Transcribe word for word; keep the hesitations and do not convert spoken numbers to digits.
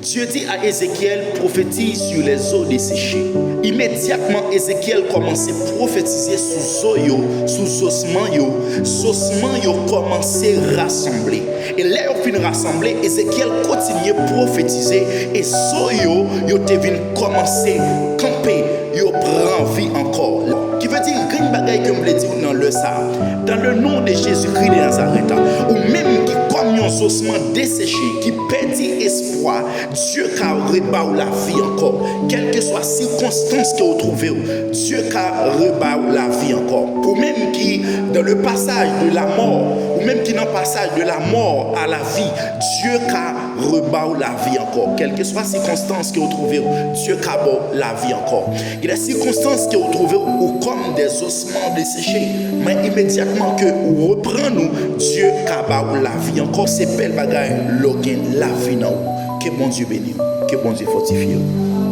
Dieu dit à Ézéchiel, prophétise sur les os desséchés. Imedyatman, Ezekyèl kòmanse pwofetize sou zo yo, sou zosman yo. Zosman yo kòmanse rasanble. E lè yo fin rasanble, Ezekyèl kontinye pwofetize, e zo yo, yo te vin kòmanse kanpe, yo pran vi ankò. Ki vle di, gen bagay ke m vle di w nan lè sa a. Dans le nom de Jésus-Christ de Nazareth, ou menm ki kòm yon zosman deseche, ki pèdi espwa, Dye ka reba w lavi ankò. Kèlkeswa sikonstans ke w twouve w, Dye ka reba w lavi ankò. Ou menm ki dans le passage de la mort, ou menm ki nan pasaj de la mò a lavi, Dye ka reba w lavi ankò. Kèlkeswa sikonstans ke w twouve w, Dye ka ba w lavi ankò. Gen de sikonstans ke w twouve w, ou kòm de zosman deseche. Men imedyatman ke ou reprann ou, Dye ka ba w lavi ankò. Se bèl bagay lè w gen lavi nan ou. Ke Bondye beni w. Ke Bondye fòtifye w.